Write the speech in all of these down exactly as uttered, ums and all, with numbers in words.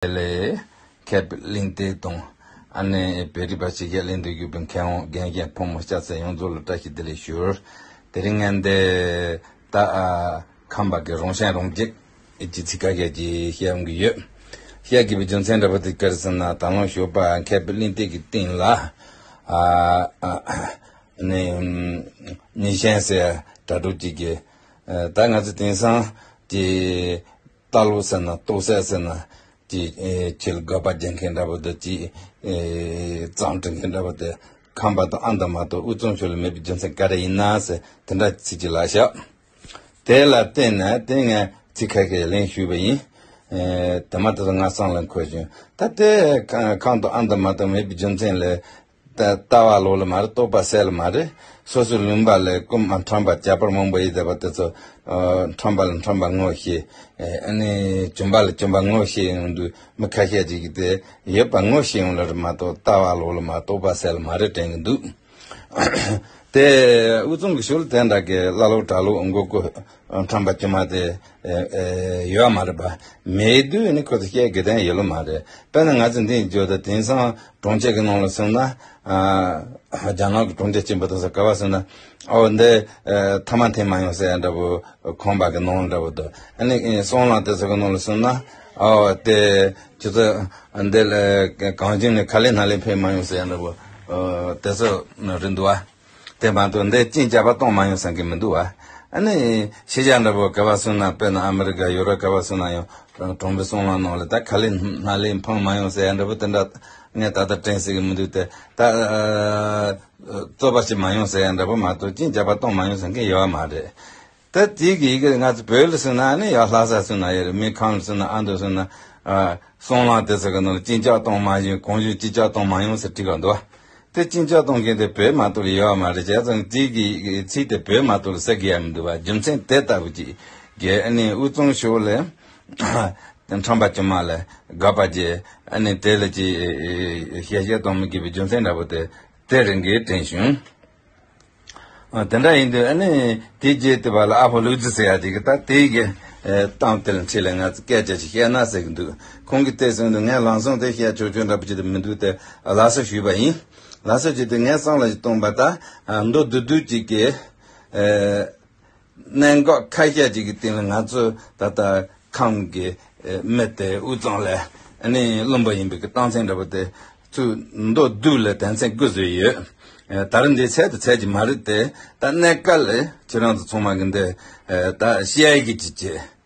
ལས། མཁས་པའི་གླེང་སྟེགས་དང་། ཨ་ནི་བོད་རིག་པ་ཞིག་གི་གླེང་སྟེགས་ཡོད་པའི་མཁས་དབང་རྒན་གཞོན་ཕོ་མོ་སྐྱ་སེར་ཡོངས་རྫོགས་ལ་བཀྲ་ཤིས་བདེ་ལེགས་ཞུ། དེ་རིང་ངས་འདི་ད་ཨ་ཁམས་པ་གི་རང་གཞན་རང་བརྗེ་གི་ཚིག་ཁ་ཤས་ཅིག་བཤད་ཡོང་གི་ཡོད། བཤད་དགོས་པའི་རྒྱུ་མཚན་འདྲ་པོ་དེ་ག་རེ་ཟེར་ན། ད་ལོ་ཞོགས་པ་མཁས་པའི་གླེང་སྟེགས་ཀྱི་སྟེང་ལ་ཨ་ཨ་ནི་ཉི་ཤན་ཟེར་དྲ་གྲོགས་ཅིག་གིས་ཨ་ད་ང་ཚོ་དེང་སང་གི་ལྟ་ལོག་ཟེར་ན་རྟོག་སད་ཟེར་ན། ཅིག་ཨེ་ཁྱེད་ལ་དགག་པ་རྒྱག་མཁན་འདྲ་པོ་དང་། ཅིག་ཨེ་རྩོམ་འབྲི་མཁན་འདྲ་པོ་དེ་ཁམས་པ་དང་ཨ་མདོ་མ་གཏོགས་དབུས་གཙང་ཕྱོགས་ལ་མེད་པའི་རྒྱུ་མཚན་ག་རེ་ཡིན་ན་ཟེར། དེ་འདྲ་ཚིག་ཅིག་ལབ་ཤག་དེ་ལ་བརྟེན་ནས་དེ་ངས་ཚིག་ཁ་ཤས་ལན་ཞུས་པ་ཡིན། ཨེ་དེ་མ་ཐག་ཏུ་ང་བསམ་ལ་འཁོར་བྱུང་། ད་དེ་ཁམས་དང་ཨ་མདོ་མ་གཏོགས་མེད་པའི་རྒྱུ་མཚན་ལས། ལྟ་ལྟ་བ་ལོག་ལ་མ་རེད། རྟོག་པ་སད་ལ་མ་རེད། སོ་སོའི་ལུང་པ་ལ་རྐུན་མ་ཁྲམ་པ་ཇག་པ་མང་པོ་ཡོད་བསྡད་པ་དེ་ཚོ་ཨ་ཁྲམ་པ་ལ་ཁྲམ་པ་ངོ་ཤེས། ཨ་ནི་བྱོན་པ་ལ་བྱོན་པ་ངོ་ཤེས་ཡོང་དུས། མི་ཁ་ཤས་ཅིག་གིས་དེ་ཡོད་པ་ངོ་ཤེས་ཡོང་ལ་རེད་མ་གཏོགས་ལྟ་བ་ལོག་ལ་མ་རེད། རྟོག་པ་སད་ལ་མ་རེད་དྲན་གྱི་འདུག་དེ་དབུས་གཙང་གི་ཕྱོགས་ལ་དེ་འདྲ་གི་ཀླ་ཀློ་གྲྭ་ལོག་མགོ་སྐོར་ཁྲམ་པ་དཀྱུས་མ་དེ་ཨེ་ཨེ་ཡོད་མ་རེད་པ། མེད་དུས་ནི་ཁོ་ཚོ་བཤད་དགོས་དོན་ཡོད་ལོ་མ་རེད། དཔེར་ན་ང་ཚོ་འདི་འཇོག་ད་དེང་སང་གྲོང་ཁྱེར་གྱི་ནང་ལ་སོང་ན་ཨ་རྒྱ་ནག་གི་གྲོང་ཁྱེར་ཆེན་པོ་དེ་ཚོ་ག་པར་སོང་ན། ཨོ་འདི་ཨེ་ཐ་མག་འཐེན་མ་ཡོང་ཟེར་ཡ་འདྲ་པོ། ཁང་པ་གི་ནང་འདྲ་པོ་དང་། ཨ་ནི་ཨེ་སོང་ལ་དེ་ཚོ་གི་ནང་ལ་སོང་ན། ཨོ་དེ་ཁྱེད་ཚོ་འདི་ལ་གང་བྱུང་ནས་ཁ་ལེ་སྣ་ལེ་འཕེན་མ་ཡོང་ཟེར་ཡ་འདྲ་པོ། ཨོ་དེ་ཚོ་རེད་འདུག་བ། དེ་མ་གཏོགས་འདི་གཅིན་སྐྱག་པ་གཏོང་མ་ཡོང་བསམ་གི་མི་འདུག་བ། ཨ་ནི་ཤེས་བྱ་འདྲ་པོ་ག་པར་སོང་ན། དཔེར་ན་ཨ་མི་རི་ཀ་ཡོ་རོབ་ག་པར་སོང་ན་ཡང་གྲོང་པའི་སོང་ལམ་ནང་ལ་ད་ཁ་ལེ་སྣ་ལེ་འཕང་མ་ཡོང་ཟེར་ཡ་འདྲ་པོ་དེ་འདྲ་ངས་ད་ལྟ་དྲན་སྲིད་གི་མི་འདུག་སྟེ། ད་ཨ་རྩོད་པ་བྱེད་མ་ཡོང་ཟེར་ཡ་འདྲ་པོ་མ་གཏོགས་གཅིན་སྐྱག་པ་གཏོང་མ་ཡོང་ཟེར་མཁན་ཡོད་མ་རེད། ད་དེ་གི་ཡི་གེ་ང་ཚོ་བོད་ལ་སོང་ན་ནི་ཡང་ལྷ་ས་སོང་ན་ཡོད་རེད། མི་ཁམས་ལ་སོང་ན། ཨ་མདོ་སོང་ན། ཨ་སོང་ལམ་དེ་ཚོ་གི་ནང་ལ་གཅིན་སྐྱག་གཏོང་མ་ཡོང་། གང་བྱུང་གཅིན་སྐྱག་གཏོང་མ་ཡོང་ཟེར་བྲིས་ག་འདུག་བ། དེ་གཅིན་སྐྱག་གཏོང་མཁན་དེ་བོད་མ་གཏོགས་ལ་ཡོད་མ་རེད། བྱས་ཙང་དེ་གི་ཚིག་དེ་བོད་མ་གཏོགས་ལ་ཟེར་གི་ཡ་མི་འདུག་བ། རྒྱུ་མཚན་དེ་ལྟ་བུ་ཅིག་གི་ཨ་ནི་དབུས་གཙང་ཕྱོགས་ལ་ཁྲམ་པ་དཀྱུས་མ་ལ་དགག་པ་བྱས། ཨ་ནི་དེ་ལ་ཅིག་ཞལ་བཞེས་གཏོང་མི་དགོས་པའི་རྒྱུ་མཚན་འདྲ་པོ་དེ་དེ་རེད་འགའི་དྲན་བྱུང་། ཨ་དེ་འདྲ་ཡིན་དུས་ཨ་ནི་དེ་རྗེས་དེ་བར་ལ་ཨ་ཕོ་ལུག་རྫི་ཟེར་ཡ་ཅིག་གིས་ད་དེ་གི་ཨེ་གཏམ་དེ་ལ་འཁྲིས་ལ་ང་ཚོ་སྐད་ཆ་ཞིག་བཤད་ན་ཟེར་གི་འདུག་ཁོང་གིས་དེ་གསུངས་དུས་ངས་ལམ་སང་དེ་བཤད་ཆོག་ཆོག་འདྲ་པོ་ཅིག་ཏུ་མི་འདུག་སྟེ་ལགས་སོ་ཞུས་པ་ཡིན། ལགས་སོ་ཞུས་དུས་ངས་བསམ་བློ་ཞིག་བཏང་པ། ད་ཨ་མདོ་བདུད་འདུལ་ཅིག་གི་ཨེ་གནད་འགག་ཁ་ཤས་ཅིག་གི་སྟེང་ལ་ང་ཚོ་ད་ལྟ་ཁམས་ཀྱི་ཨེ་མི་དེ་དབུས་གཙང་ལ་ཨ་ནི་བློན་པོ་ཡིན་པའི་གི་རྟགས་མཚན་འདྲ་པོ་དེ་ཚུར་མདོ་བདུད་ལ་དོན་ཚན་དགུ་བཟོས་ཡོད། ཨེ་ད་རེས་འདི་ཚད་དང་ཚད་ཀྱི་མ་རེད་དེ། ད་གནས་སྐབས་ལ་ཁྱེད་རང་ཚོ་ཚང་མ་གི་འདི་ཨེ་ད་བཤད་ཀྱི་ཅིག་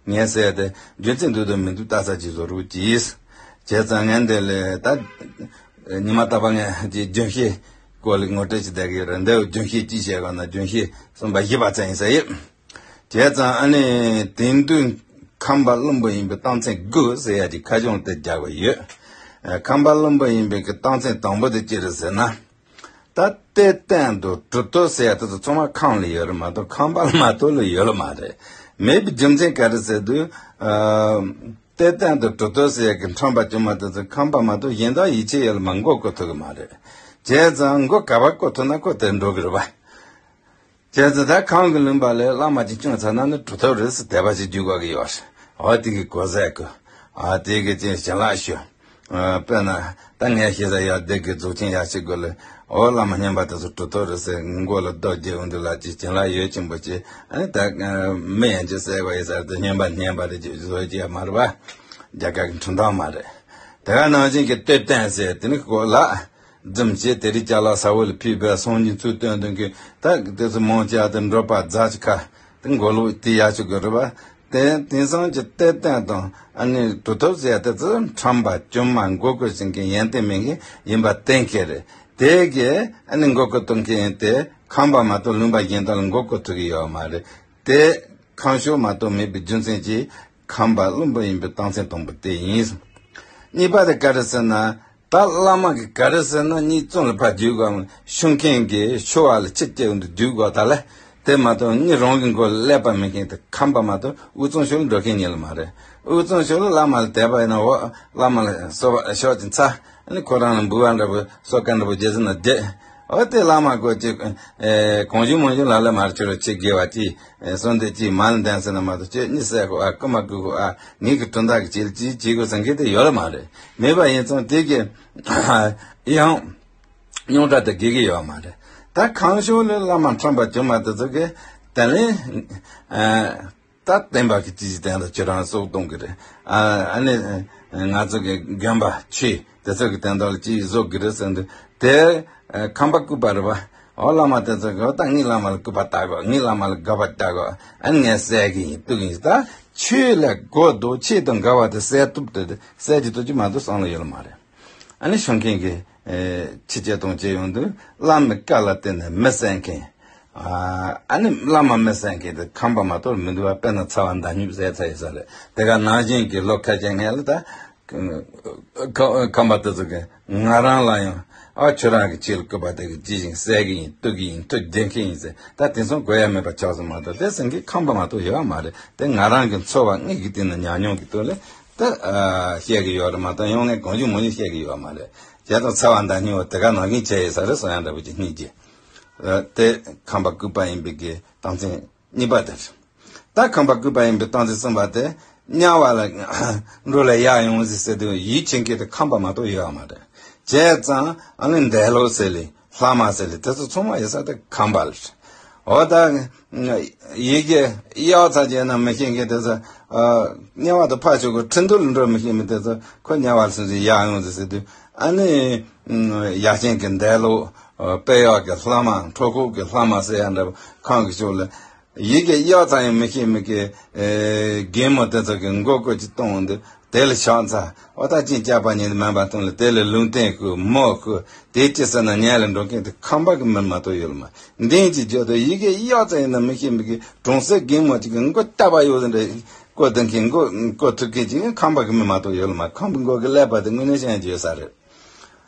བྱེད། ངས་ཟེར་ཏེ་རྒྱུ་མཚན་འདུག་འདུག་མི་འདུག་ལྟ་ས་ཅིག་བཟོ་རོགས་གྱིས། བྱས་ཙང་ངས་འདི་ལ་ད་ཉི་མ་རྟག་པར་ངས་ཀྱི་རྒྱུན་ཤེས་སྐོར་ལ་ངོ་སྤྲོད་ཅིག་བསྡད་ཀྱི་རེད། འདི་རྒྱུན་ཤེས་ཅིག་བཤད་དགོས་ན་རྒྱུན་ཤེས་གསུམ་པ་བཞི་པ་ཙམ་ཡིན་ས་ཡོད། བྱས་ཙང་ཨ་ནི་དེང་དུས་ཁམས་པ་བླུན་པོ་ཡིན་པའི་རྟགས་མཚན་དགུ་ཟེར་ཡ་ཅིག་ཁ་བྱང་དེ་རྒྱག་པ་ཡོད། ཨ་ཁམས་པ་བླུན་པོ་ཡིན་པའི་གི་རྟགས་མཚན་དང་པོ་དེ་ཅི་རེད་ཟེར་ན། ད་གཏེར་སྟོན་དང་གྲུབ་ཐོབ་ཟེར་ཡ་དེ་ཚོ་ཚང་མ་ཁམས་ལ་ཡོད་རེད་མ་གཏོགས་ཁམས་པ་ལ་མ་གཏོགས་ལ་ཡོད་ལ་མ་རེད། མེད་པའི་རྒྱུ་མཚན་ག་རེ་ཟེར་དུས། ཨ་གཏེར་སྟོན་དང་གྲུབ་ཐོབ་ཟེར་ཡ་གི་ཁྲམ་པ་དཀྱུས་མ་དེ་ཚོ་ཁམས་པ་མ་གཏོགས་གཞན་དག་ཡིད་ཆེས་ཡོད་ལ་མ་མགོ་སྐོར་ཐུབ་ཀྱི་མ་རེད། བྱས་ཙང་མགོ་ག་པར་སྐོར་ཐུབ་ན་ཁོ་དེར་འགྲོ་གི་རེད་པ། བྱས་ཙང་ད་ཁམས་ཀྱི་ལུང་པ་ལ་བླ་མ་ཅིག་བྱུང་ཚར་ན་ནི་གྲུབ་ཐོབ་རེད་ཟེར་དད་པ་ཞིག་འཇུག་དགོས་ཀྱི་ཡོད་རེད། འོ་དེ་གི་གོ་ཟས་གོ། ཨ་དེ་གི་ཅིག་བྱིན་རླབས་ཞུ། ཨ་དཔེར་ན་ད་ངས་ཤེས་ས་ཡ་དེ་གི་རྫོགས་ཆེན་ཡ་ཞིག་དགོས་ལ། འོ་བླ་མ་སྙན་པ་དེ་ཚོ་གྲུབ་ཐོབ་རེད་ཟེར་མགོ་ལ་རྡོ་རྒྱག་འོང་དུས་ལ་ཅིག་བྱིན་རླབས་ཡོད་ཆེན་པོ་ཅིག་ཨ་ནི་ད་མི་ཡན་ཆད་གསལ་བ་ཡིན་ས་རེད། སྙན་པ་སྙན་པ་རེད་ཅེས་བཟོ་ཅིག་ཡ་མ་རེད་པ། རྒྱ་གར་གི་འཁྲུན་ཐག་མ་རེད། དེ་ག་ནང་བཞིན་གྱི་གཏེར་སྟོན་ཟེར་དེ་ནི་ཁོ་ལ། རྫུན་བྱས་དེ་རིང་ཅ་ལག་ཟ་བོ་ལ་ཕུལ་བས་སངས་རྒྱས་ཚུལ་སྟོན་དོན་གྱི་ད་དེ་ཚོ་མང་ཆེ་བ་དེ་འགྲོ་པ་རྫ་ཆུ་ཁ་དེ་མགོ་ལོག་དེ་ཡ་ཆུ་དགོས་རེད་པ། དེ་དེང་སང་གི་གཏེར་སྟོན་དང་ཨ་ནི་གྲུབ་ཐོབ་ཟེར་ཡ་དེ་ཚོ་ཁྲམ་པ་དཀྱུས་མ་མགོ་སྐོར་ཞིག་གི་ཡོན་ཏན་མེད་མཁན་ཡིན་པ་གཏན་འཁེལ་རེད། དེ་གི་ཨ་ནི་མགོ་སྐོར་གཏོང་མཁན་དེ་ཁམས་པ་མ་གཏོགས་ལུང་པ་གཞན་དག་ལ་མགོ་སྐོར་ཐུབ་ཀྱི་ཡོད་མ་རེད། དེ་ཁམས་ཕྱོགས་མ་གཏོགས་མེད་པའི་རྒྱུ་མཚན་གྱིས་ཁམས་པ་བླུན་པོ་ཡིན་པའི་རྟགས་མཚན་དང་པོ་དེ་ཡིན། གཉིས་པ་དེ་ག་རེ་ཟེར་ན། ད་བླ་མ་གིས་ག་རེ་ཟེར་ན་གཉིས་བཙོན་ལ་ཕར་བསྒྱུར་དགོས། ཤོང་མཁན་གྱིས་ཤོར་བ་ལ་ཆུ་སྐྱེལ་འདུག་བསྒྱུར་དགོས། ད་ལས་དེ་མ་གཏོགས་གཉིས་རང་གི་མགོ་ལ་ཀླད་པ་མེད་མཁན་དེ་ཁམས་པ་མ་གཏོགས་དབུས་གཙང་ཕྱོགས་ལ་འགྲོ་མཁན་ཉིད་ལ་མ་རེད། དབུས་གཙང་ཕྱོགས་ལ་བླ་མ་ལ་དད་པ་ཡིན་ན་འོ་བླ་མ་ལ་གསོལ་བ་ཤོག་ཅིག་འཚལ། ཨ་ནི་ཁོ་རང་ལ་འབུལ་བ་འདྲ་པོ་གསོལ་ཁ་འདྲ་པོ་རྒྱག་ཟིན་ན་བསྡད། འོ་དེ་བླ་མ་གོ་ཅིག་ཨེ་གང་བྱུང་མང་བྱུང་ལ་ལ་མར་ཁྱོད་ར་ཆེ་དགེ་བ་ཅིག་ཨེ་གསོལ་འདེབས་ཅིག་མ་ལ་འདན་ཟེར་ན་མ་གཏོགས་ཁྱོད་གཉིད་སད་གོ་ཨ་རྐུ་མ་རྐུ་གོ་ཨ་ངེད་ཀྱི་གྲུབ་མཐའ་གི་ཅིག་ལ་ཅིག་བྱེད་དགོས་ཟེར་མཁན་དེ་ཡོད་ར་མ་རེད། མེད་པ་ཡིན་ཙང་དེ་གི་ཡང་རྙོག་དྲ་དེ་དགེ་གི་ཡོད་མ་རེད། ད་གང་ཤོག་ལས་བླ་མ་ཁྲམ་པ་བྱུང་མ་དེ་ཚོ་གི་དེ་ལས་ཨ། ད་བསྟན་པ་གི་ཅི་ཞིག་དན་ད་ཁྱོད་རང་སྲོག་གཏོང་གི་རེད། ཨ་ཨ་ནི་ང་ཚོ་གི་དགོན་པ་ཆོས་དེ་ཚོ་གི་དན་ད་ལ་ཅི་བཟོ་གི་རེད་ཟེར་འདུག་དེ་ཁམས་པ་སྐུད་པ་རེད་པ། འོ་བླ་མ་དེ་ཚོ་གི་འོ་ད་ངའི་བླ་མ་ལ་སྐུད་པ་བཏགས་གོ། ངའི་བླ་མ་ལ་དགའ་བ་བཏགས་གོ། ཨ་ནི་ངས་བསད་གི་ཡིན་གཏུག་གི་ཡིན། ད་ཆོས་ལ་གོ་འདུག་ཆོས་དང་འགལ་བ་དེ་བསད་ཐུབ་དེ་བསད་ཀྱི་ཐུབ་ཀྱི་མ་གཏོགས་བསམ་བློ་ཡོད་ལ་མ་རེད། ཨ་ནི་ཤོང་མཁན་གྱི་ཨེ་ཕྱི་རྒྱལ་དུང་ཅན་ཡོང་དུས་བླ་མའི་བཀའ་ལ་བརྟེན་ནས་མི་བསད་མཁན། ཨ་ནི་བླ་མ་མི་བསད་མཁན་དེ་ཁམས་པ་མ་གཏོགས་མི་འདུག་བ། དཔེར་ན་ཚ་བ་མདའ་སྨྱུག་བསད་ཚར་ཡོད་ས་རེད། དེ་ག་ནང་བཞིན་གྱི་ལོ་ཁ་ཅན་ངས་ལ་ད་ཁམས་པ་དེ་ཚོ་གི་ང་རང་ལ་ཡང་ཨ་ཁྱོད་རང་གི་ཆེད་ལ་སྐུད་པ་དེ་གི་ཅི་ཞིག་བསད་གི་ཡིན་གཏུག་གི་ཡིན་མཐུ་རྒྱག་མཁན་ཡིན་ཟེར། ད་དེ་ཚོ་དགོས་ཡ་མེད་པ་ཆགས་སོང་མ་གཏོགས་དེ་སེང་གེ་ཁམས་པ་མ་གཏོགས་ཡོད་བ་མ་རེད། དེ་ང་རང་གི་འཚོ་བ་དངོས་ཀྱི་སྟེང་ན་ཉམས་མྱོང་གི་ཐོག་ལས་ད་ཨ་བཤད་གི་ཡོད་རེད་མ་གཏོགས་ཡང་ངས་གང་བྱུང་མང་བྱུང་བཤད་གི་ཡོད་མ་རེད། བྱས་ཙང་ཚ་བ་མདའ་སྨྱུག་དེ་ག་ནང་བཞིན་བྱས་ཡོད་ས་རེད་གསུང་ཡ་འདྲ་པོ་ཅིག་སྙིང་རྗེ། ཨ་དེ་ཁམས་པ་སྐུད་པ་ཡིན་པའི་གི་རྟགས་མཚན་གཉིས་པ་དེ་རེད། ད་ཁམས་པ་སྐུད་པ་ཡིན་པའི་རྟགས་མཚན་གསུམ་པ་དེ་དམྱལ་བ་ལ་འགྲོ་ལ་ཡར་ཡོང་ཟིག་ཟེར་དུས་ཡིད་ཆེས་མཁན་དེ་ཁམས་པ་མ་གཏོགས་ཡོད་མ་རེད། བྱས་ཙང་ཨ་ནི་འདས་ལོག་ཟེར་ལེ་ལྷ་མ་ཟེར་ལེ་དེ་ཚོ་ཚང་མ་ཡོད་ས་དེ་ཁམས་པ་ལ་རེད། འོ་ད་ཡི་གེ་གཡག་ཚ་རྒྱས་ན་མི་ཤེས་མཁན་དེ་ཚོ་ཨ་དམྱལ་བ་དུ་ཕར་ཞོག་གི་ཁྲི་འདུལ་ལ་འགྲོ་མི་ཤེས་མི་དེ་ཚོ་ཁོ་དམྱལ་བ་ལ་སོང་ཟིག་ཡར་ཡོང་ཟིག་ཟེར་དུས་ཨ་ནི་ཡ་ཆེན་གྱི་འདས་ལོག་དཔེ་གཡོག་གི་ལྷ་མ་འཕྲོ་ཁོག་གི་ལྷ་མ་ཟེར་ཡ་འདྲ་པོ་ཁམས་ཀྱི་ཕྱོགས་ལ། ཡི་གེ་གཡག་ཚ་ཡང་མི་ཤེས་མི་གི་ཨེ་རྒན་མོ་དེ་ཚོ་གི་མགོ་སྐོར་གྱི་གཏོང་འདུག་དེ་ལ་ཕྱག་འཚལ། འོ་ད་ཅིག་སྐྱག་པ་ཉིད་དུ་མིན་པ་སྟོན་ལ་དེ་ལ་ལུང་བསྟན་ཞུ་མོ་ཞུ་དེ་ཅི་ཟེར་ན་ཉལ་ལ་འགྲོ་མཁན་དེ་ཁམས་པ་གི་མི་མ་གཏོགས་ཡོད་ལ་མ། འདི་ཅིག་བརྗོད་དུ་ཡི་གེ་གཡག་ཚ་ཡིན་ན་མི་ཤེས་མི་གི་གྲོང་གསེབ་རྒན་མོ་ཅིག་གི་མགོ་སྐྱག་པ་ཡོད་ཟེར་འདྲ་སྐོར་སྟོན་མཁན་མགོ་སྐོར་ཐུབ་མཁན་ཅིག་ཁམས་པ་གི་མི་མ་གཏོགས་ཡོད་ལ་མ། ཁམས་པའི་མགོ་གི་ཀླད་པ་དེ་དངོས་གནས་ཤེས་ཡོན་ཅིག་ཡོད་ས་རེད།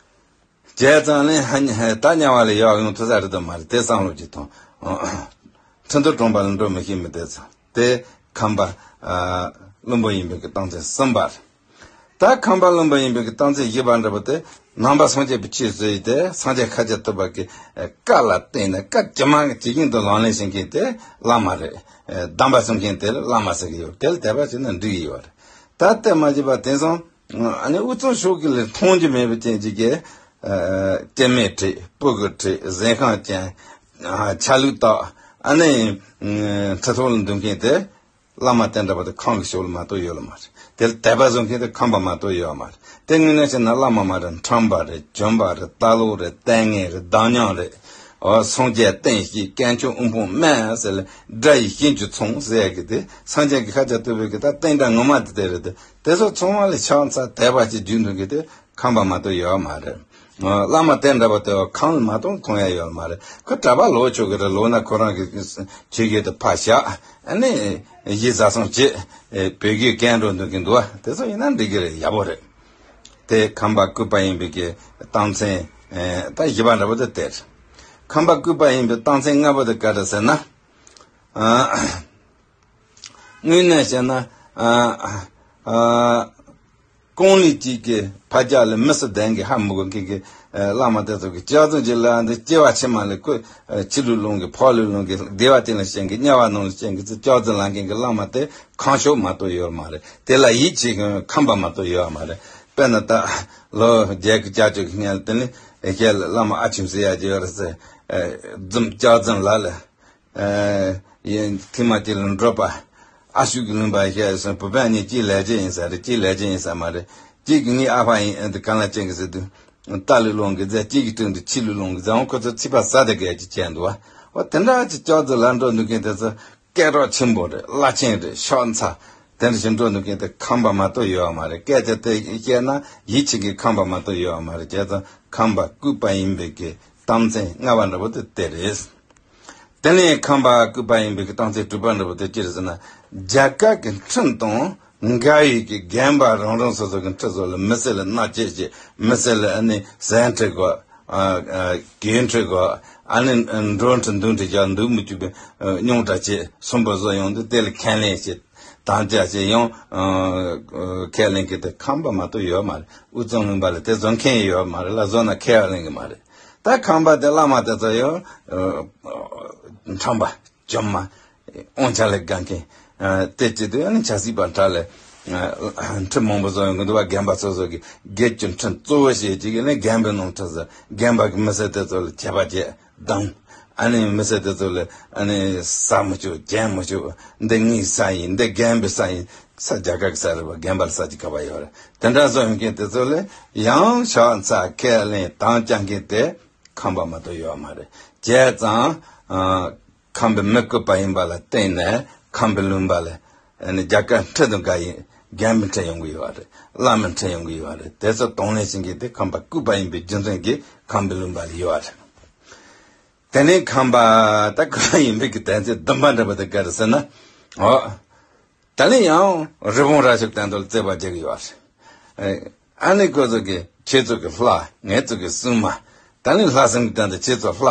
བྱས་ཙང་ནི་ཧ་ནི་ཧ་ད་དམྱལ་བ་ལ་ཡར་ཡོང་ཐུབ་ས་རེད་དམ་མ་རེད་དེ་བསམ་བློ་ཅིག་ཐོངས། ཁྲི་འདུལ་གྲོང་པ་ལ་འགྲོ་མི་ཤེས་མི་དེ་ཚོ་དེ་ཁམས་པ་ཨ་བླུན་པོ་ཡིན་པའི་གི་རྟགས་མཚན་གསུམ་པ་རེད། ད་ཁམས་པ་བླུན་པོ་ཡིན་པའི་གི་རྟགས་མཚན་བཞི་པ་འདྲ་པོ་དེ་ནང་པ་སངས་རྒྱས་པའི་ཆོས་བཟོས་ཡི་དེ་སངས་རྒྱས་ཤཱཀྱ་ཐུབ་པ་གི་བཀའ་ལ་བརྟེན་ནས་བཀའ་ཇི་མ་ཇི་བཞིན་དུ་ལག་ལེན་བྱེད་མཁན་དེ་བླ་མ་རེད། གདམས་པ་གསུང་མཁན་དེ་ལ་བླ་མ་ཟེར་གི་ཡོད། དེ་ལ་དད་པ་བྱས་ན་འགྲིག་གི་ཡོད་རེད། ད་དེ་མ་བྱས་པ་དེང་སང་ཨ་ནི་དབུས་གཙང་ཕྱོགས་ཀྱི་ལས་མཐོང་རྒྱུ་མེད་པའི་རྐྱེན་གྱིས་ཀྱི་ཨ་སྐྱེ་དམན་ཁྲིད་སྤུ་གུ་ཁྲིད་གཟན་ཤམ་ཅན་ཆ་ལུགས་དག་ཨ་ནི་ཁྲི་ཐོག་ལ་འདུག་མཁན་དེ་བླ་མ་དེ་འདྲ་པོ་དེ་ཁམས་ཀྱི་ཕྱོགས་ལ་མ་གཏོགས་ཡོད་ལ་མ་རེད། དེ་ལ་དད་པ་བཟུང་མཁན་དེ་ཁམས་པ་མ་གཏོགས་ཡོད་མ་རེད། དེ་དངོས་གནས་བྱས་ན་བླ་མ་མ་རེད། ཁྲམ་པ་རེད། བྱོན་པ་རེད། རྟ་ལོག་རེད། ལྟས་ངན་རེད། བདག་ཉམས་རེད། འོ་སངས་རྒྱས་བསྟན་བཤིག་དཀོན་མཆོག་དབུལ་ཕོངས་དམན་ཟེར་ལ་དགྲ་ཡི་གཤིན་རྗེ་ཚང་ཟེར་ཡ་གི་དེ་སངས་རྒྱས་ཀྱི་ཤཱཀྱ་ཐུབ་པའི་གི་ད་བསྟན་དགྲ་ངོ་མ་དེ་དེ་རེད་དེ། དེ་ཚོ་ཚང་མ་ལ་ཕྱག་འཚལ་དད་པ་ཅིག་རྒྱུག་འདུག་གི་དེ་ཁམས་པ་མ་གཏོགས་ཡོད་མ་རེད། བླ་མ་དེ་འདྲ་པོ་དེ་ཁམས་མ་གཏོགས་མཐོང་ཡ་ཡོད་མ་རེད། ཁོ་གྲྭ་པ་ལོག་ཆོག་གི་རེད། ལོག་ན་ཁོ་རང་གི་ཆོས་བརྒྱུད་དེ་ཕར་བཞག་ཨ་ནི་ཡིད་བཟའ་ཚང་བྱེད། བོད་བརྒྱུད་སྐད་འགྲོ་འདུག་གི་འདུག་བ། དེ་ཚོ་ཡིན་ན་འགྲིག་གི་རེད། ཡག་པོ་རེད། དེ་ཁམས་པ་སྐུད་པ་ཡིན་པའི་གི་རྟགས་མཚན་ད་བཞི་པ་འདྲ་པོ་དེ་དེ་རེད། ཁམས་པ་སྐུད་པ་ཡིན་པའི་རྟགས་མཚན་ལྔ་པོ་དེ་ག་རེ་ཟེར་ན། དངོས་གནས་བཤད་ན། གང་ལས་ཅིག་གི་ཕ་རྒྱ་ལ་མི་སུ་ལྡན་གི་ཧ་མི་གོ་མཁན་གི་བླ་མ་དེ་ཚོ་གི་ལྕགས་རྫུན་གྱི་ལ་འདི་སྐྱེ་བ་ཕྱི་མ་ལ་ཁོ་ཕྱི་ལུས་ལོང་གི་ཕོ་ལུས་ལོང་གི་བདེ་བ་ཅན་ལ་ཞེན་གི་དམྱལ་བ་ནང་ལ་ཞེན་གི་ཚུལ་ལྕགས་རྫུན་ལ་མཁན་གི་བླ་མ་དེ་ཁམས་ཕྱོགས་མ་གཏོགས་ཡོད་མ་རེད། དེ་ལ་ཡིད་ཆེས་མཁན་ཁམས་པ་མ་གཏོགས་ཡོད་མ་རེད། དཔེར་ན་ད་ལོ་བརྒྱད་ཀྱི་བརྒྱད་ཅུ་གི་སྔན་ལ་དེ་ནི་ཨེ་ཤེས་ལ་བླ་མ་ཨ་ཆུམ་ཟེར་ཡ་ཅིག་ཡོད་རེད་ཟེར། རྫུན་ལྕགས་རྫུན་ལ་ལ། ཡིན་ཐེངས་མ་གཅིག་ལ་འགྲོ་པ། ཨ་ཤུ་གི་ལུང་པ་ཤེས་སོང་། བུ་སྤུན་གཉིས་གཅིག་ལས་བྱེད་ཡིན་ས་རེད། གཅིག་ལས་བྱེད་ཡིན་ས་མ་རེད། གཅིག་གི་ངའི་ཨ་ཕ་ཡིན་ཨ་འདི་གང་ལ་ཅན་གི་ཟེར་དུས། རྟ་ལུས་ལོང་གི་རྫས་གཅིག་གི་སྟེང་དུ་ཕྱི་ལུས་ལོང་གི་རྫས་འོང་ཁོ་ཚོ་ཚིག་པ་ཟ་དེ་གས་ཀྱི་བྱས་འདུག་བ། འོ་དེ་འདྲ་ཅིག་ལྕགས་རྫུན་ལ་འགྲོ་འདུག་མཁན་དེ་ཚོ་སྐད་གྲགས་ཆེན་པོ་རེད། བླ་ཆེན་རེད། ཕྱག་འཚལ། དེ་འདྲ་ཞིག་འགྲོ་འདུག་མཁན་དེ་ཁམས་པ་མ་གཏོགས་ཡོད་མ་རེད། སྐད་ཆ་དེ་བཤད་ན་ཡིད་ཆེས་མཁན་ཁམས་པ་མ་གཏོགས་ཡོད་མ་རེད། བྱས་ཙང་ཁམས་པ་སྐུད་པ་ཡིན་པའི་གི་རྟགས་མཚན་ལྔ་པ་འདྲ་པོ་དེ་དེ་རེད། དེ་ནས་ཁམས་པ་སྐུད་པ་ཡིན་པའི་གི་རྟགས་མཚན་དྲུག་པ་འདྲ་པོ་དེ་ཅི་རེད་ཟེར་ན། རྒྱ་གར་གྱི་ཁྲིམས་དང་འགལ་བའི་གི་རྒན་པ་རང་རང་སོ་སོ་གི་ཁྲི་ཚོ་ལ་མི་སེར་ལ་མནར་གཅོད་བྱེད། མི་སེར་ལ་ཨ་ནི་ཟན་ཁྲིད་དགོས། ཨ་ཨ་གོས་ཁྲིད་དགོས། ཨ་ནི་འགྲོ་ཁྲིད་འདུག་ཁྲིད་རྒྱག་འདུག་མི་བཅུག་པའི་རྙོག་དྲ་བྱེད། སུན་པོ་བཟོ་ཡོང་དུས་དེ་ལ་ཁས་ལེན་བྱེད། དམ་བཅའ་བྱེད་ཡང་ཁས་ལེན་གི་དེ་ཁམས་པ་མ་གཏོགས་ཡོད་མ་རེད། དབུས་གཙང་ལུང་པ་ལ་དེ་བཟོ་མཁན་ཡོད་མ་རེད་ལ། བཟོ་ན་ཁས་ལེན་གི་མ་རེད། ད་ ད་ཁམས་པ་དེ་བླ་མ་དེ་ཚོ་ཡང་ཁྲམ་པ་བཅོམ་མ། དབང་ཆ་ལས་དགའ་མཁན། ཨ་དེ་བྱེད་དུས་ཨ་ནི་ཆབ་སྲིད་པ་དག་ལ་ཨ་ཁྲི་མང་པོ་བཟོ་ཡོང་གི་འདུག་བ། རྒན་པ་སོ་སོ་གི་སྒེར་གྱི་ཁྲི་གཙོ་བོ་བྱེད་ཅིག་གི་ནི་རྒན་པའི་ནང་ཁྲི་ཟེར། རྒན་པ་གི་མི་སེར་དེ་ཚོ་ལ་ཆད་པ་བཅད་བསྡམས། ཨ་ནི་མི་སེར་དེ་ཚོ་ལ་ཨ་ནི་ཟ་མི་ཆོག། གྱོན་མི་ཆོག། འདི་ངའི་ས་ཡིན། འདི་རྒན་པའི་ས་ཡིན། ས་རྒྱ་གར་གྱི་ས་རེད་པ། རྒན་པ་ལ་ས་ཅིག་ག་པར་ཡོད་རེད། དེ་འདྲ་བཟོ་ཡོང་མཁན་དེ་ཚོ་ལ་ཡང་ཕྱག་འཚལ་ཁས་ལེན་དམ་བཅའ་མཁན་དེ་ཁམས་པ་མ་གཏོགས་ཡོད་མ་རེད། བྱས་ཙང་ཨ་ཁམས་པའི་མི་བཀོད་པ་ཡིན་པ་ལ་བརྟེན་ནས་ཁམས་པའི་ལུང་པ་ལ་ཨ་ནི་རྒྱ་གར་ཁྲི་དང་འགའ་ཡིན་རྒན་པའི་ཁྲི་ཡོང་གི་ཡོད་རེད། བླ་མའི་ཁྲི་ཡོང་གི་ཡོད་རེད། དེ་ཚོ་གདོང་ལེན་བྱེད་མཁན་དེ་ཁམས་པ་བཀོད་པ་ཡིན་པའི་རྒྱུ་མཚན་གྱིས་ཁམས་པའི་ལུང་པ་ལ་ཡོད་རེད། དེ་ནས་ཁམས་པ་ད་བཀོད་པ་ཡིན་པའི་གི་དོན་ཚན་བདུན་པ་འདྲ་པོ་དེ་ག་རེ་ཟེར་ན། འོ། ད་ལན་ཡང་རི་བོང་རྭ་ཅོ་གི་སྟེང་དུ་རྩོད་པ་རྒྱག་གི་ཡོད་རེད། ཨ་ནི་ཁོ་ཚོ་གི་ཁྱེད་ཚོ་གི་ལྷ། ངེད་ཚོ་གི་སྲུང་མ། ད་ལན་ལྷ་སྲུང་གི་སྟེང་དུ་ཁྱེད་ཚོ་ལྷ་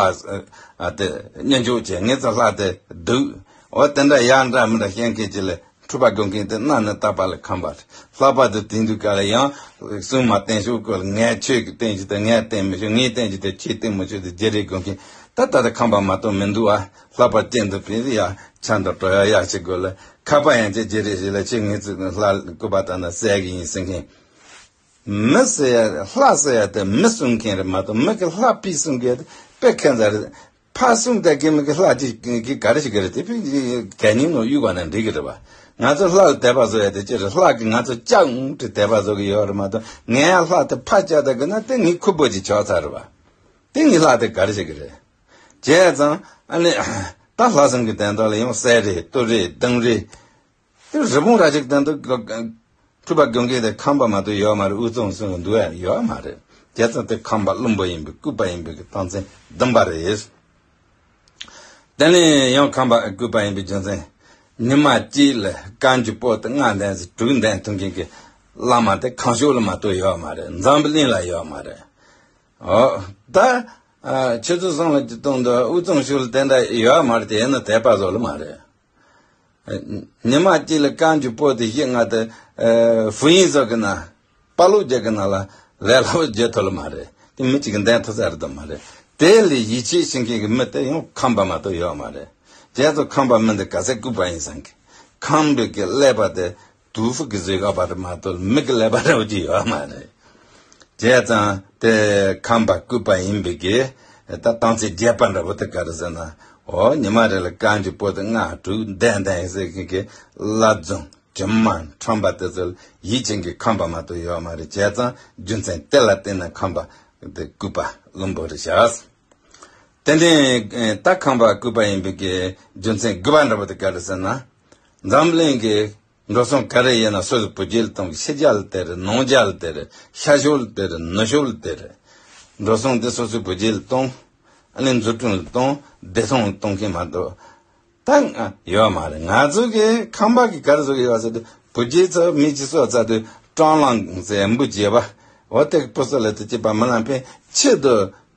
ཨ་དེ་མཉེས་འཇོག་བྱེད། ངེད་ཚོ་ལྷ་དེ་སྡུག། འོ་དེ་འདྲ་ཡ་འདྲ་མི་འདྲ་བཤད་མཁན་ཅིག་ལ་འཁྲུལ་པ་སྒོམ་མཁན་དེ་གནའ་ནས་རྟག་པ་ལ་ཁམས་པ་རེད། ལྷག་པར་དུ་དེང་དུས་སྐབས་ལ་ཡང་སྲུང་མ་བསྟེན་ཕྱོགས་སྐོར་ལ་ངས་ཁྱོད་ཀྱི་བསྟེན་རྒྱུ་དེ་ངས་བསྟེན་མི་ཆོག། ངས་བསྟེན་རྒྱུ་དེ་ཁྱེད་བསྟེན་མི་ཆོག་དེ་བརྗེ་རེས་སྒོམ་མཁན་ད་ད་ལྟ་ཁམས་པ་མ་གཏོགས་མི་འདུག་ཨ། ལྷག་པར་གཅེན་དུ་ཕེབས་ཡ་ཆ་འདྲ་འགྲོ་ཡ་ཡག་ཅིག་དགོས་ལ། ཁ་པ་ཡང་ཅིག་བརྗེ་རེས་ཞིག་ལ་ཁྱེད་ངེད་ཚོ་ལྷ་སྐུ་པར་བཏང་ན་གསལ་གི་ཡིན་ཟེར་མཁན། མི་ཟེར་ཡ་ལྷ་ཟེར་ཡ་དེ་མི་སྲུང་མཁན་རེད་མ་གཏོགས་མི་གི་ལྷ་ཕི་སྲུང་མཁན་དེ་དཔེ་ཁེ་མཚར་རེད། ཕ་སྲུང་དེ་གི་མི་གི་ལྷ་ཅིག་གི་ག་རེ་ཞིག་གི་རེད། དེ་ཕི་གད་སྙིགས་ནང་གཡུག་པ་ན་འགྲིག་གི་རེད་པ། ང་ཚོ་ལྷ་ལ་དད་པ་བཟོ་ཡ་དེ་ཅི་རེད། ལྷ་གི་ང་ཚོ་ལྕགས་འུ་དེ་དད་པ་བཟོ་གི་ཡོད་རེད་མ་གཏོགས་ངའི་ལྷ་དེ་ཕ་ལྕགས་དེ་གི་ན་དེ་ངའི་ཁུ་བོ་ཅིག་ཆགས་ཚར་རེད་པ། དེ་ངའི་ལྷ་དེ་ག་རེ་ཞིག་གི་རེད། བྱས་ཙང་ཨ་ནི་ད་ལྷ་སྲུང་གི་དོན་དག་ལ་ཡང་གསེར་རེད། ཏོག་རེད། གདང་རེད། དེ་རི་བོང་རྭ་ཅོ་གི་སྟེང་དུ་འཁྲུལ་པ་སྒོམ་མཁན་དེ་ཁམས་པ་མ་གཏོགས་ཡོད་མ་རེད། དབུས་གཙང་སྲུང་གི་འདུག་ཡ་ཡོད་མ་རེད། བྱས་ཙང་དེ་ཁམས་པ་བླུན་པོ་ཡིན་པའི་བཀོད་པ་ཡིན་པའི་གི་རྟགས་མཚན་བདུན་པ་རེད། དེ་ནས་ཡང་ཁམས་པ་བཀོད་པ་ཡིན་པའི་རྒྱུ་མཚན། ཉི་མ་གཅིག་ལ་བཀའ་འགྱུར་པོ་ཏི་ལྔ་འདོན་ཟེར་དྲུག་འདོན་ཐུབ་མཁན་གྱི་བླ་མ་དེ་ཁམས་ཕྱོགས་ལ་མ་གཏོགས་ཡོད་མ་རེད། འཛམ་བུ་གླིང་ལ་ཡོད་མ་རེད། འོ། ད་ཨ་ཁྱེད་ཚོ་བཟང་ལ་གྱི་སྟོང་དུ་དབུས་གཙང་ཕྱོགས་ལ་དེ་འདྲ་ཡོད་མ་རེད། དེ་ཡིན་ན་དད་པ་བཟོ་ལ་མ་རེད། ཉི་མ་གཅིག་ལ་བཀའ་འགྱུར་པོ་ཏི་བཞི་ལྔ་དེ་ཨ་ཧྥུ་ཡིན་སོགས་ཀྱི་ནང་། དཔའ་ལུགས་རྒྱལ་གྱི་ནང་ལ་ལས་སླ་པོ་བརྗོད་ཐུབ་ལ་མ་རེད། དེ་མི་གཅིག་གིས་འདོན་ཐུབ་ས་རེད་དམ་མ་རེད། དེ་ལས་ཡིད་ཆེས་བྱེད་མཁན་གྱི་མི་དེ་ཡང་ཁམས་པ་མ་གཏོགས་ཡོད་མ་རེད། བྱས་ཙང་ཁམས་པ་མི་འདི་ག་ཚད་ལྐུགས་པ་ཡིན་ཟེར་གི། ཁམས་པའི་གི་ཀླད་པ་དེ་དུ་ཧྥུ་གི་བཟོས་ཡོད་པ་རེད་མ་གཏོགས་མི་གི་ཀླད་པ་འདྲ་བོ་ཅིག་ཡོད་མ་རེད། བྱས་ཙང་དེ་ཁམས་པ་ལྐུགས་པ་ཡིན་པའི་གི་ད་རྟགས་མཚན་བརྒྱད་པ་འདྲ་བོ་དེ་ག་རེ་ཟེར་ན། འོ་ཉི་མ་རེ་ལ་བཀའ་འགྱུར་པོ་ཏི་ལྔ་དྲུག་འདོན་འདོན་ཟེར་མཁན་གྱི་བླ་རྫོང་། དྲི་མ་ཁྲམ་པ་དེ་ཚོ་ལ་ཡིད་ཆེས་མཁན་ཁམས་པ་མ་གཏོགས་ཡོད་མ་རེད། བྱས་ཙང་རྒྱུ་མཚན་དེ་ལ་བརྟེན་ནས་ཁམས་པ་དེ་ལྐུགས་པ་བླུན་པོ་རེད་ཤག་དེ་ནས་ད་ཁམས་པ་ལྐུགས་པ་ཡིན་པའི་གི་རྒྱུ་མཚན་དགུ་པ་འདྲ་པོ་དེ་ག་རེ་ཟེར་ན། འཛམ་གླིང་གི་འགྲོ་སོང་ག་རེ་ཡིན་ན་སོ་སོའི་བུ་རྒྱུད་ལ་གཏོང་གི། ཕྱི་རྒྱལ་ལ་དེ་རེད། ནང་རྒྱལ་ལ་དེ་རེད། ཤར་ཕྱོགས་ལ་དེ་རེད། ནུབ་ཕྱོགས་ལ་དེ་རེད། འགྲོ་སོང་དེ་སོ་སོའི་བུ་རྒྱུད་ལ་གཏོང་། ཨ་ནི་འཛུགས་སྐྲུན་ལ་གཏོང་། བདེ་ཐང་ལ་གཏོང་མཁན་མ་གཏོགས། ད་ང་ཡོད་མ་རེད། ང་ཚོ་གི་ཁམས་པ་གི་ག་རེ་བཟོ་གི་ཡོད་ཟེར་དུས་བུ་རྒྱུད་ཚོ་མི་གཅིག་གསོ་ཚར་དུས་སྤྲང་ལང་ཟེར་འབུ་རྒྱས་པ། འོ་དེ་སྤུ་སོ་ལ་དེ་གཅིག་པ་མི་ལང་ཕན་ཆེད་དུ་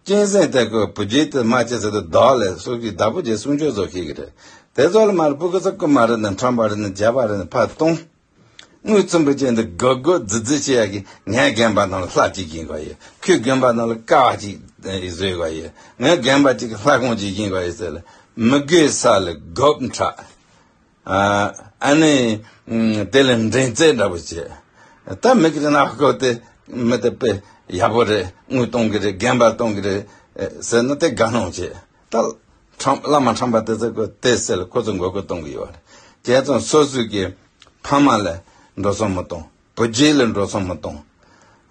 གཅན་གཟན་དེ་ཀོ་བུ་རྒྱུད་དུ་མ་ཆེ་ཟེར་དུས་བདག་ལས་སོ་གི་བདག་པོ་རྒྱས་སྲུང་སྐྱོབ་བཟོ་ཤེས་གི་རེད། དེ་ཚོ་ལ་མ་རེད། སྤུ་གུ་ཚོ་རྐུན་མ་རེད་ན་ཁྲམ་པ་རེད་ན་རྒྱག་པ་རེད་ན་ཕར་གཏོང་། དངུལ་ཚོན་པོ་ཅན་དུ་སྒོར་སྒོར་རྫི་རྫི་བྱེད་ཡ་གི། ངའི་དགོན་པ་ནང་ལ་ལྷ་གཅིག་ཡིན་དགོས་ཡོད། ཁོའི་དགོན་པ་ནང་ལ་ཀ་བ་གཅིག་བཟོས་དགོས་ཡོད། ངའི་དགོན་པ་གཅིག་གི་ལྷ་ཁང་གཅིག་ཡིན་དགོས་ཡོད་ཟེར་ལ་མི་དགོས་ས་ལ་སྒོར་ཁྲག་ཨ་ནི་དེ་ལ་འགྲན་རྩོད་འདྲ་པོ་བྱེད། ད་མི་གི་ནག་ཁོ་དེ་མི་དེ་དཔེ་ཡག་པོ་རེད། དངུལ་གཏོང་གི་རེད། དགོན་པ་གཏོང་གི་རེད་ཟེར་ན་དེ་དགའ་སྣང་བྱེད། ད་ཁྲམ་བླ་མ་ཁྲམ་པ་དེ་ཚོ་གི་དེ་ཟེར་ལ་ཁོ་ཚོ་མགོ་སྐོར་གཏོང་གི་ཡོད་རེད། བྱས་ཙང་སོ་སོའི་གི་ཕ་མ་ལ་འགྲོ་སོང་མི་གཏོང་། བུ་རྒྱུད་ལ་འགྲོ་སོང་མི་གཏོང་།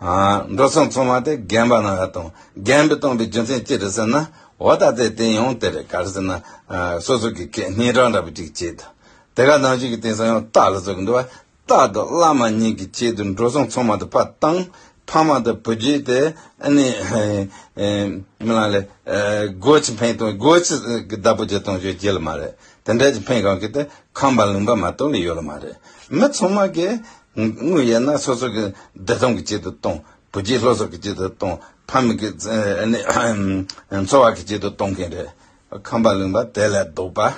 ཨ་འགྲོ་སོང་ཚང་མ་དེ་དགོན་པ་ནང་ལ་གཏོང་། དགོན་པ་གཏོང་པའི་རྒྱུ་མཚན་ཅི་རེད་ཟེར་ན། འོ་ད་དེ་དེ་ཡང་དེ་རེད། ག་རེ་ཟེར་ན་ཨ་སོ་སོ་གི་ཁེ་སྙན་གྲགས་འདྲ་པོ་ཅིག་བྱེད་དོ། དེ་ག་ནང་བཞིན་གྱི་དེང་སང་ཡང་རྟ་ལ་བཟོ་གི་འདུག་བ། རྟ་དང་བླ་མ་གཉིས་ཀྱི་ཆེད་དུ་འགྲོ་སོང་ཚང་མ་དེ་ཕར་བཏང་། ཕ་མ་དང་བུ་རྒྱུད་དེ་ཨ་ནི་ཨེ་ཨེ་མི་ལ་ལས་ཨེ་སྒོ་ཆེ་འཕེན་གཏོང་། སྒོ་ཆེ་གི་བདག་པོ་བྱེད་གཏོང་ཞོར་བྱེད་ལ་མ་རེད། དེ་འདྲ་ཅིག་འཕེན་གང་གི་དེ་ཁམས་པ་ལུང་པ་མ་གཏོགས་ལ་ཡོད་ལ་མ་རེད། མི་ཚང་མ་གི་དངུལ་ཡོད་ན་སོ་སོ་གི་བདེ་ཐང་གི་ཆེད་དུ་གཏོང་། བུ་རྒྱུད་སློབ་གསོ་གི་ཆེད་དུ་གཏོང་། ཕ་མ་གི་ཨ་ནི་འཚོ་བ་གི་ཆེད་དུ་གཏོང་མཁན་རེད། ཁམས་པ་ལུང་པ་དེ་ལས་ལྡོག་པ།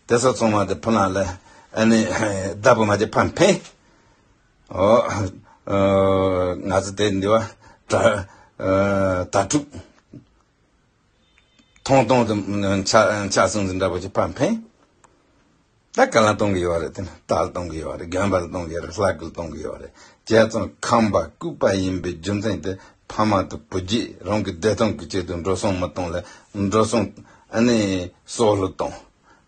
དེ་ཚོ་ཚང་མ་དེ་ཕུ་ལང་ལ་ཨ་ནི་བདག་པོ་མ་བྱེད་ཕར་འཕེན། ཨོ། ཨ་ང་ཚོ་དེ་འདི་བ་དྲ་ཨ་དྭ་ཕྲུག་ཐོང་ཐོང་དུ་ཆ་ཆ་སོང་ཟིན་འདྲ་པོ་ཅིག་ཕར་འཕེན། ད་ག་ལ་གཏོང་གི་ཡོད་རེད། དེ་ནི་རྟ་ལ་གཏོང་གི་ཡོད་རེད། དགོན་པ་ལ་གཏོང་གི་ཡོད་རེད། ལྷ་སྐུ་ལ་གཏོང་གི་ཡོད་རེད། བྱས་ཙང་ཁམས་པ་ལྐུགས་པ་ཡིན་པའི་རྒྱུ་མཚན་དེ་ཕ་མ་དང་བུ་རྒྱུད་རང་གི་བདེ་ཐང་གི་ཆེད་དུ་འགྲོ་སོང་མི་གཏོང་ལ། འགྲོ་སོང་ཨ་ནི་སྲོག་ལ་གཏོང་།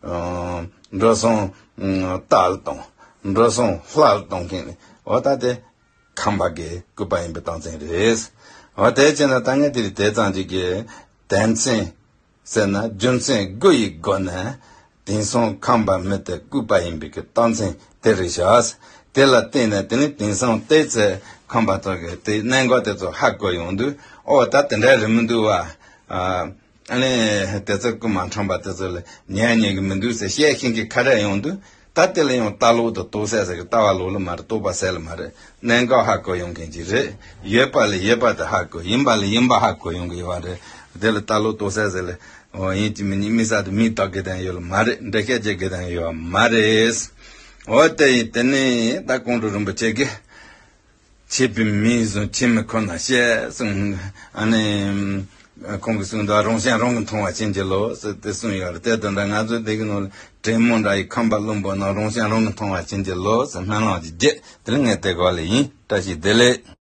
ཨ་འགྲོ་སོང་ཨ་རྟ་ལ་གཏོང་། འགྲོ་སོང་ལྷ་ལ་གཏོང་མཁན་ནི་འོ་ད་དེ་ཁམས་པ་གི་ལྐུགས་པ་ཡིན་པའི་རྟགས་མཚན་རེད། འོ་དེ་བྱས་ན་ད་ངས་དེ་རིང་དེ་ཙམ་ཅིག་གི་དོན་ཚན་ཟེར་ན་རྒྱུ་མཚན་དགུ་ཡི་སྒོ་ནས་དེང་སང་ཁམས་པ་མི་དེ་ལྐུགས་པ་ཡིན་པའི་གི་རྟགས་མཚན་དེ་རེད་ཤག་དེ་ལ་བརྟེན་ནས་དེ་ནི་དེང་སང་བལྟས་ཚེ་ཁམས་པ་ཚོ་གི་དེ་གནད་འགག་དེ་ཚོ་ཧ་གོ་ཡོང་དུས། ཨོ་ད་དེ་འདྲ་རེད་མི་འདུག་བ། ཨ་ཨ་ནི་དེ་ཚོ་རྐུ་མ་འཕྲང་པ་དེ་ཚོ་ལ་ཉན་ཉན་གི་མི་འདུག་ཟེར་བཤད་ཤེས་མཁན་གྱི་ཁ་རས་ཡོང་དུས། ད་དེ་ལ་ཡང་ལྟ་ལོག་དང་རྟོགས་སད་ཟེར་གི་ལྟ་བ་ལོག་ལ་མ་རེད། རྟོགས་པ་སད་ལ་མ་རེད། གནད་འགག་ཧ་གོ་ཡོང་མཁན་ཅིག་རེད། ཡོད་པ་ལ་ཡོད་པ་དེ་ཧ་གོ། ཡིན་པ་ལ་ཡིན་པ་ཧ་གོ་ཡོང་གི་ཡོད་པ་རེད། དེ་ལ་ལྟ་ལོག་རྟོགས་སད་ཟེར་ལ་འོ་ཡིན་གཅིག་མིན་གཉིས་མི་ས་དེ་མིས་བཏགས་གི་དང་ཡོད་ལ་མ་རེད། འགྲེལ་བཤད་བྱེད་གི་དང་ཡོད་པ་མ་རེད། འོ་དེ་ཡིན། དེ་ནས་ད་ཀོང་སྤྲུལ་རིན་པོ་ཆེ་གིས་ཆད་པའི་མིང་བཟུང་ཆད་མེད་ཁོ་ན་བཤད་གསུངས། ཨ་ནི་ཁོང་གིས་གསུངས་འདུག་རང་ཞེན་རང་གིས་མཐོང་བ་ཅན་གྱི་ལོ་ཟེར་དེ་གསུངས་ཡོད་རེད། དེ་དོན་དག་ང་ཚོའི་འདི་གི་ནང་ལ་དྲེད་མོང་འདྲ་ཡི་ཁམས་པ་བླུན་པོ་རྣམས་རང་ཞེན་རང་གིས་མཐོང་བ་ཅན་གྱི་ལོ་ཟེར་སྨོན་ལམ་གྱི་རྒྱས་དེ་ལ་ངས་དེ་ག་ལ་ཡིན། བཀྲ་ཤིས་བདེ་ལེགས།